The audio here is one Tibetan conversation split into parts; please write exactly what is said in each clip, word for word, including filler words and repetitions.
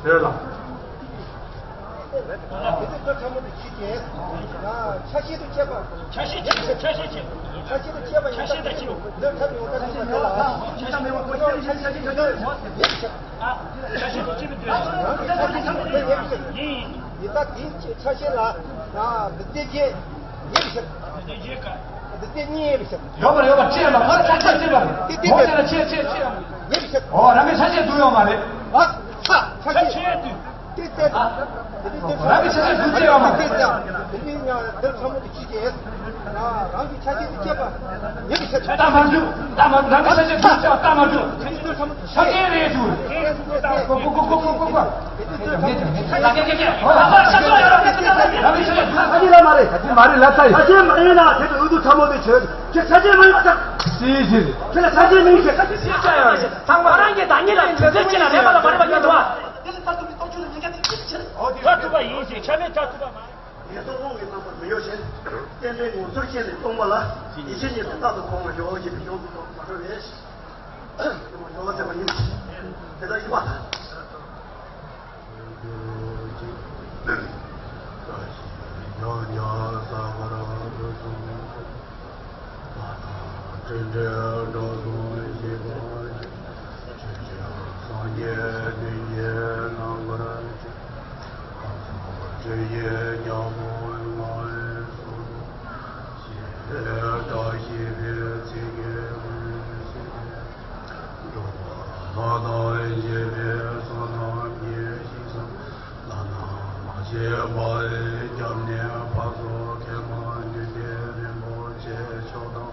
རེད་ལ། ཆ་ཤས་དུ་བཅད་པ། ཆ་ཤས་བཅད་པ། ཆ་ཤས་བཅད་པ། ཆ་ཤས་དུ་བཅད་པ། ཆ་ཤས་དང་བཅད་པ། འདི་ཐབས་ཡོང་ཐབས་ཡོང་བ་དེ་ལ། ཆ་ཤས་དང་བཅད་པ། ཆ་ཤས་དང་བཅད་པ། ཡིན་ཞིག་ཨ། ཆ་ཤས་དང་བཅད་པ་དེ་ལ། ཡིན། ཡིན་ད་དེའི་ཆ་ཤས་ལ། ཨ། འདི་སྟེ་བརྒྱད། ཡིན་ཞིག་འདི་སྟེ་བརྒྱད་ག་འདི་སྟེ་གཉིས་ཡིན་ཞིག་ཡོད་པ་རེད། ཡོད་པ་ཅི་ཡང་མ་ཁ་ཁ་ཁ་ཅི་ཡང་མ་རེད། དེ་དེ་ངོ་དེ་ལ་ཆེ་ཆེ་ཆེ་ཡང་། ཡིན་ཞིག་ཨོ་རང་གི་ཆ་ཤས་བསྡུ་ཡོད་མ་རེད། ཨ། ཆ་ཆ་ཆ་ཤས་བསྡུ། དེ་དེ། ཨ། རང་གི་ཆ་ཤས་བསྡུ་ཅི་ཡང་མ་རེད། དེ་དེ་ཡང་འདིར་ཚང་མ་དེ་ཅི་བྱེད། རང་གི་ཆ་ཤས་དེ་བཅད་པ། ཡིན་ཞིག་ད་མ་འཇུ། ད་མ། རང་གི་ཆ་ཤས་བསྡུ་ཅི་ཡང་ད་མ་འཇུ། དེ་དེ་ཚང་མ། ཆ་ཤས་རེད་འདུག་ཀོ་ཀོ་ཀོ་ཀོ་ཀོ་ཀོ། ཆ་ཤས་ལ་མ་རེད། ཆ་ཤས་མ་ཡིན་ན་དེ་ཚོ་ཨུ་ཚུགས་ཚ་མོ་མི་བྱེད། ཁྱེད་ཆ་ཤས་མ་ཡིན་པ་ཆགས། ཅི་ཟེར། ཁྱེད་ལ་ཆ་ཤས་མིན་ཞེས། ཚང་མ་རང་གི་བདག་ཉིད་ལ་དོན་ཚན་གཅིག་ལ་རེ་བ་དང་མ་རེ་བ་ཡོད་དོ། དེ་ལ་ལྟ་ཐུབ་པ་ཡིན་ཞེས་ཆ་མེད་ལྟ་ཐུབ་པ་མ་རེད། ངེས་དོན་དབང་གིས་རྣམ་པར་མི་གཡོ་ཞིང་། རྟེན་འབྲེལ་ངོ་ཚུལ་ཅན་ནི་སྟོང་པ་ལ། ཡེ་ཤེས་ཉིད་དུ་རྟག་ཏུ་གོམས་པར་ཞོག་ཅེས་པའི་གཞུང་དུ་མ་འགྲོ་བས། ཡོ་བ་མཛད་པ་ཡིན། དེ་ལྟར་ཡིན་པ། བཀྲ་ཤིས་པའི་ཚིག་གིས་འགྲོ་བ་ལྷ་དང་བཅས་པའི་བསོད་ནམས་ཉེར་ཞིག་བསགས། བླ་ན་མ་མཆིས་པའི་སྐྱབས་གནས་འཕགས་བསོད་མཁས་པ་འཇིག་རྟེན་རིན་པོ་ཆེ་མཆོག་དང་།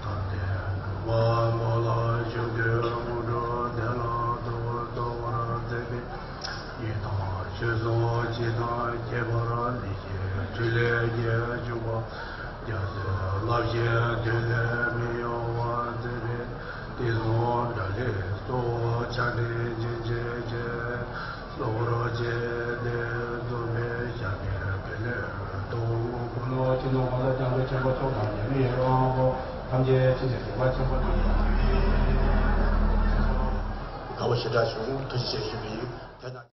ཐམས་ཅད་འགྲོ་བ་པོ་ལ་ཕྱོགས་བཅུའི་དངོས་གྲུབ་བདེ་བླག་ཏུ་སྩོལ་བར་མཛད་པའི། ཡི་དམ་ཆོས་སྲུང་སྤྱི་དང་ཁྱད་པར་མི་ཕྱེད་ཕྲིན་ལས་རྒྱས་འཇུག་པ། རྒྱ་མཚོའི་རླབས་བཞིན་དུས་ལས་མི་གཡོ་བར་མཛད་པའི་དུས་གསུམ་དགྲ་ལྷའི་གཙོ་བོ་ཕྱག་ལེན་ཅན་ཆེན་གྱི་གཙོ་བོར་བྱས་ཏེ་རྫོགས་པའི་ཞབས་ཀྱི་འཕྲིན་ལས་ཐོབ། ཀུན་ལ་ཕྱི་ནང་གང་ལ་སྐྱབས་མགོན་ཆེན་པོ་མཆོག་དང་ཉེ་མི་དབང་པོ་ཐམས་ཅད་ཕྱིན་ཅི་ལོག་པ་ཆེན་པོ་རྣམས་དགའ་བ་ཞེ་དྲག་བྱུང་། ཐུགས་རྗེ་ཆེ་ཞུ་གི་ཡིན། དེ་དང་